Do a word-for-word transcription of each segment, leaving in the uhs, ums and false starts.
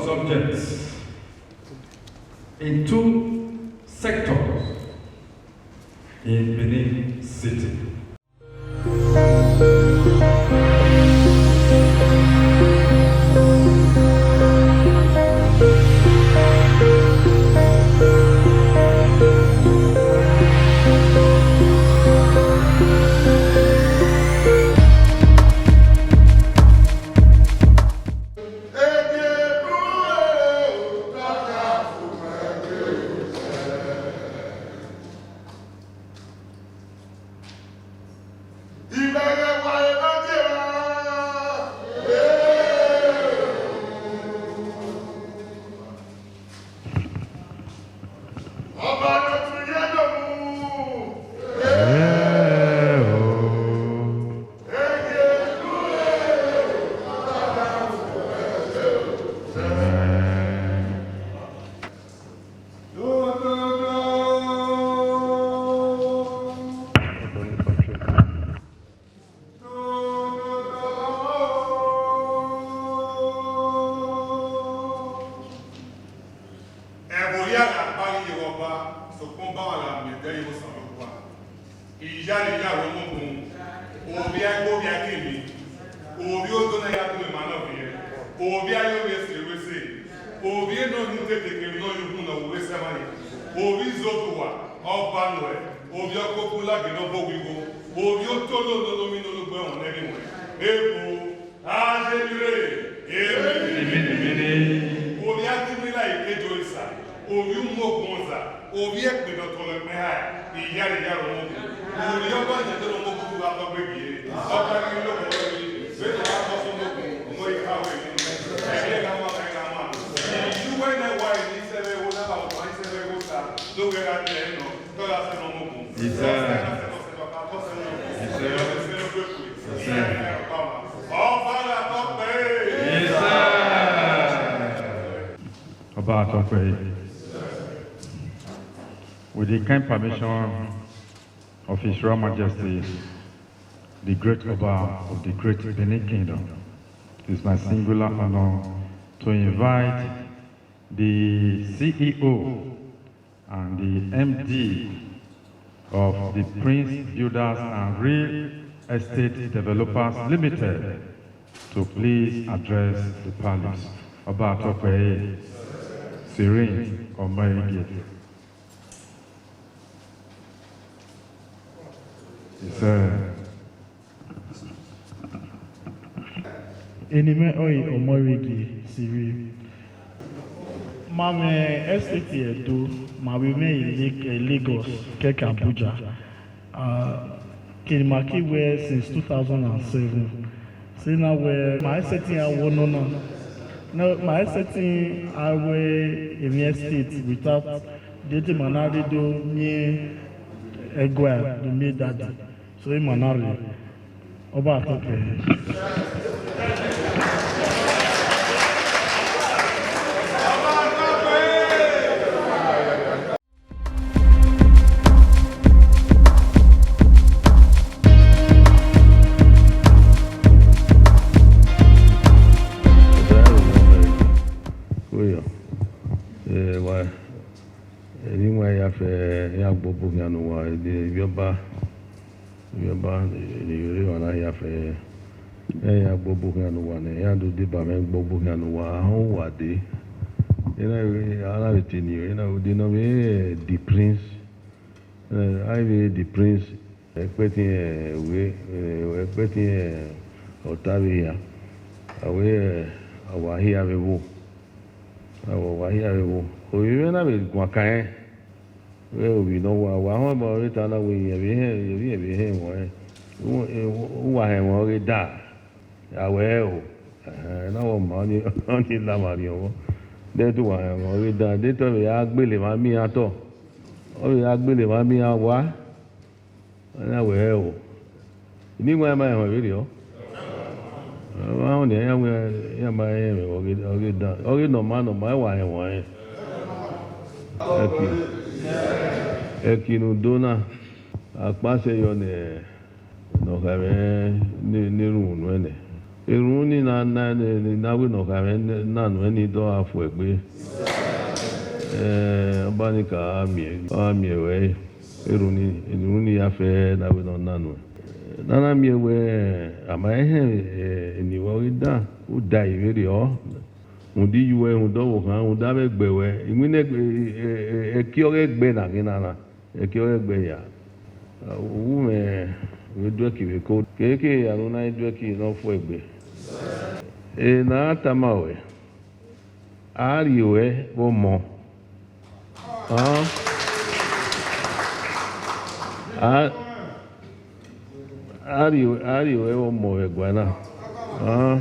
subjects in two sectors in Benin City. Ẹ̀bùn yàrá parí ìwọ̀nba, ṣùgbọ́n báwọn làmì ẹ̀dẹ́ yìí ó sàn ló pa. Ìyá ni ìyá àwọn ọmọkùnrin, òbí agbóbi akéèmí, òbí ó dóná ya tó ìmọ̀ náà fi yẹ, òbí ayé òbí ẹsẹ̀ ìwé sè, òbí náà ní tètè kiri náà yóò kún náà òwe sẹ́wáyé, òbí zòkùwà, ọba nù ẹ̀, òbí ọkọ̀ kú lágbè náà bó wíwo, òbí ó tó lónìí lómi lólógbó ẹ̀wọ̀n lẹ́yìn wọ̀nyí. Èèpo, ajẹ́lúrè, èmi ni, èmi ni, èmi ni. Òbí á ti mí láì kéjọ ìsà, òbí ń mú òkun ọ̀sà, òbí ẹ̀pẹ̀ dọ̀tọ̀ lọ pẹ́ hà, ìyá ìyá rẹ̀ wọ́n kù. Òbí ọba ìjẹ́jẹ́ lọ́mọ kúkú bá tọ́ gbẹ̀gbẹ̀ yé, ọba kí ló kọ́ lórí, bẹ́ẹ̀ ni wọ́n á tọ́ sọ́mọ kù, ọmọ ìka wẹ̀ ni, ẹ̀yẹ́ ká máa fẹ́ ká máa. Ìjú wẹ́nẹ̀ wá ìní sẹ́fẹ́ wo náà, ọ̀pọ̀ ìsẹ́fẹ́ wo sá, ló wẹ́ ká tẹ̀ ẹ́ nọ, tọ́lá sẹ́nu ọmọ kù. Ìsẹ́. Ìsẹ́. Ìsẹ́. Ọba Atokwe. Ọba Atokwe. With the kind permission of His Royal Majesty, the Great Oba of the Great Benin Kingdom, it's my singular honor to invite the C E O and the M D of the Prince Builders and Real Estate Developers Limited to please address the palace. Ọba Atokwe, Serene Omoyinge. Yes, sir. Enime oi Omoyinge Serene. Mame estate Edo, ma we me in Lagos, keke Abuja. Uh, Kirimaki we since two thousand and seven. See now we my estate I won no no. No, my estate I we in estate without dete manade do me egwa do me daddy. So Emmanuel, Ọba Atokwe. Oyo. Eh, wa. Eri nwa ya fe ya gbogbo ya no wa, ebi ọba. Yorùbá ni yore wana ya fe. E ya gbogbo ya no wa ne ya do de ba me gbogbo ya no wa ho wa de. Ena we ala we tini ena we de no we the prince. Eh, I we the prince. Expecting eh we expecting eh otavi ya. Awe awa here we wo. Awa wa here we wo. O we na we gwa kan. We obi no wa wa ho ba we ta na we ye we he ye we he we he wo eh. Wo wa he wo ge da. Ya we o. Eh, na wo ma ni ni la ma ri o. De tu wa he wo ge da. De to we ya gbele ma mi ato. O we ya gbele ma mi awa. Na we o. Ni wa ma ho we ri o. Wa o ni ya we ya ma he we o ge o ge da. O ge no ma no ma wa he wo he. Eki. Eki nu dona. Akpase yo ne no ka me ni ni ru nu ene. Erun ni na na ni na we no ka me na no ni do afu egbe. Eh, ba ni ka mi, a mi we. Erun ni, erun ni ya fe na we no na no. Na na mi we, ama ehe, eh, ni wo da, u da iwe ri o. Undi yuwe, undo wo kan, unda be gbe we. Imine, eh, eh, eh, eh, ki o ge gbe na, ki na na. Eki oye gbe ya. Ume we due ki we ko. Keke ya no na due ki no fu egbe. E na tama we. Ari we wo mo. Ah. Ah. Ari, ari we wo mo we gwana. Ah.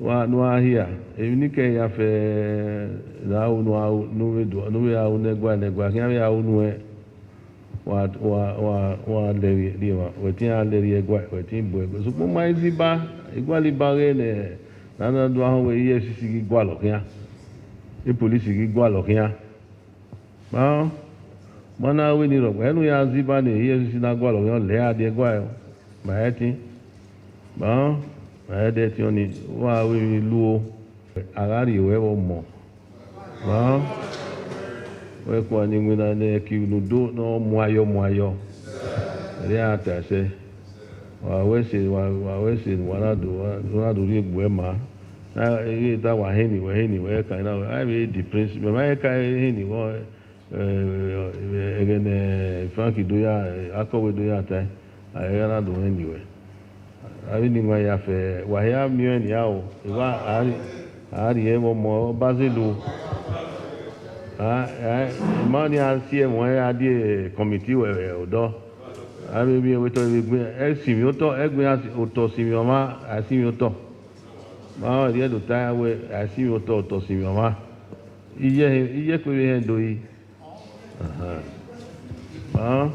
Wa nu ahia. Evi ni ke ya fe na u nu au nu we du nu we au ne gwa ne gwa. Kinya we au nu e. Wa wa wa wa le ri ri wa. We tin a le ri e gwa. We tin bo e gwa. So mo ma izi ba. Igwa li ba re ne. Na na du ahun we E F C C gi gwa lo kinya. E police gi gwa lo kinya. Ma, ma na we ni ro. Enu ya zi ba ni, iye si na gwa lo, yo le a de gwa yo. Ma e ti. Ma, ma e de ti oni, wa we mi lu o. Agari we wo mo. Ma, we kwa ni ngwina ne ki unu do, no mwayo, mwayo. Re a ta se. Wa we se, wa, wa we se, wa na do, wa, wa na do ri egbu e ma. Na, e, ta wa heni, wa heni, wa e ka na, I be the prince. Me ma e ka heni, wa, eh, eh, eh, eh, Frank do ya, eh, Akowe do ya ta. A e na do heni we. A bi ni ma ya fe, wa ya mi e ni a o. E wa, a ri, a ri e mo mo, ba ze lu. A, a, ma ni a si e mo, e a di, eh, committee we, we, odo. A bi mi e we to, we gbe, e si mi o to, e gbe a si, o to si mi o ma, a si mi o to. Ma, o di e do ta we, a si mi o to, o to si mi o ma. Iye, iye pe we he do yi. Aha. Ah.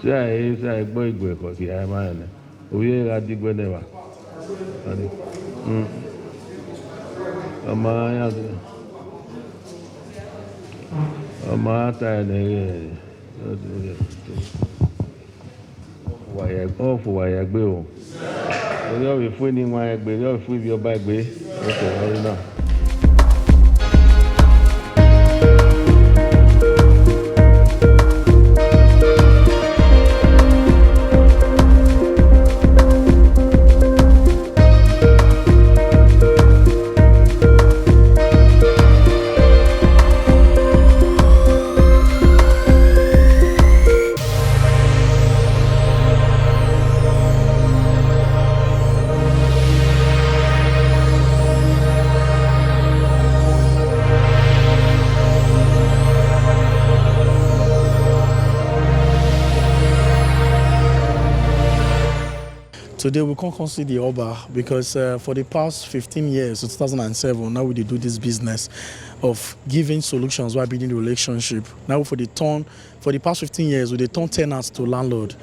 Ṣé àyè, ṣé àyè gbọ́ ìgò ẹ̀kọ́ kì í ayé máa yẹn? Òye ra dígbẹ́ náà wà. Ani. Mm. Ọmọ ayé àti ọmọ ata ẹ̀ nà ẹ̀rẹ́ ẹ̀. Ọ̀fù wàyà gbé o. Orí ọ̀rẹ́ fún ẹni wọn ẹgbẹ́, orí ọ̀rẹ́ fún ibi ọba ẹgbẹ́. Ó kò wọlé náà. Today we can't come see the Oba because, uh, for the past fifteen years, since two thousand and seven, now we dey do this business of giving solutions while building the relationship. Now for the turn, for the past fifteen years, we dey turn tenants to landlord.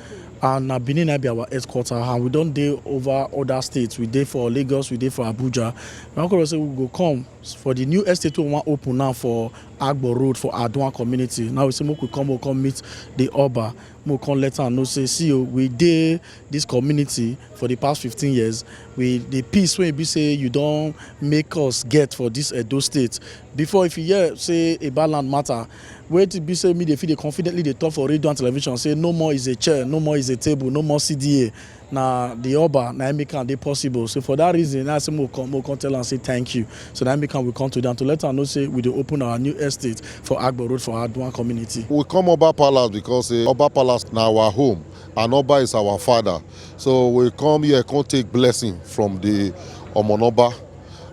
And na Benin na be our headquarter, and we don dey over other states. We dey for Lagos, we dey for Abuja. We wan come say we go come for the new estate wey we wan open now for Agbo Road for Adua community. Now we say make we come, we come meet the Oba. Make we come let am know say, see o, we dey this community for the past fifteen years. We, the peace wey be say you don make us get for this Edo State. Before, if you hear say about land matter, wetin be say me dey fit dey confidently dey talk for radio and television say no more is a chair, no more is a table, no more C D A. Na the Oba na im make am dey possible. So for that reason, na say mo come, mo come tell am say thank you. So na im make am we come today and to let am know say we dey open our new estate for Agbo Road for Adua community. We come Oba Palace because, eh, Oba Palace na our home and Oba is our father. So we come here, come take blessing from the Omonoba.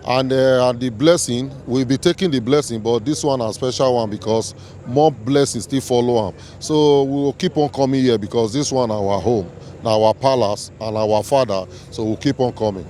And, uh, and the blessing, we'll be taking the blessing, but this one a special one because more blessings still follow am. So we will keep on coming here because this one our home, na our palace and our father. So we'll keep on coming.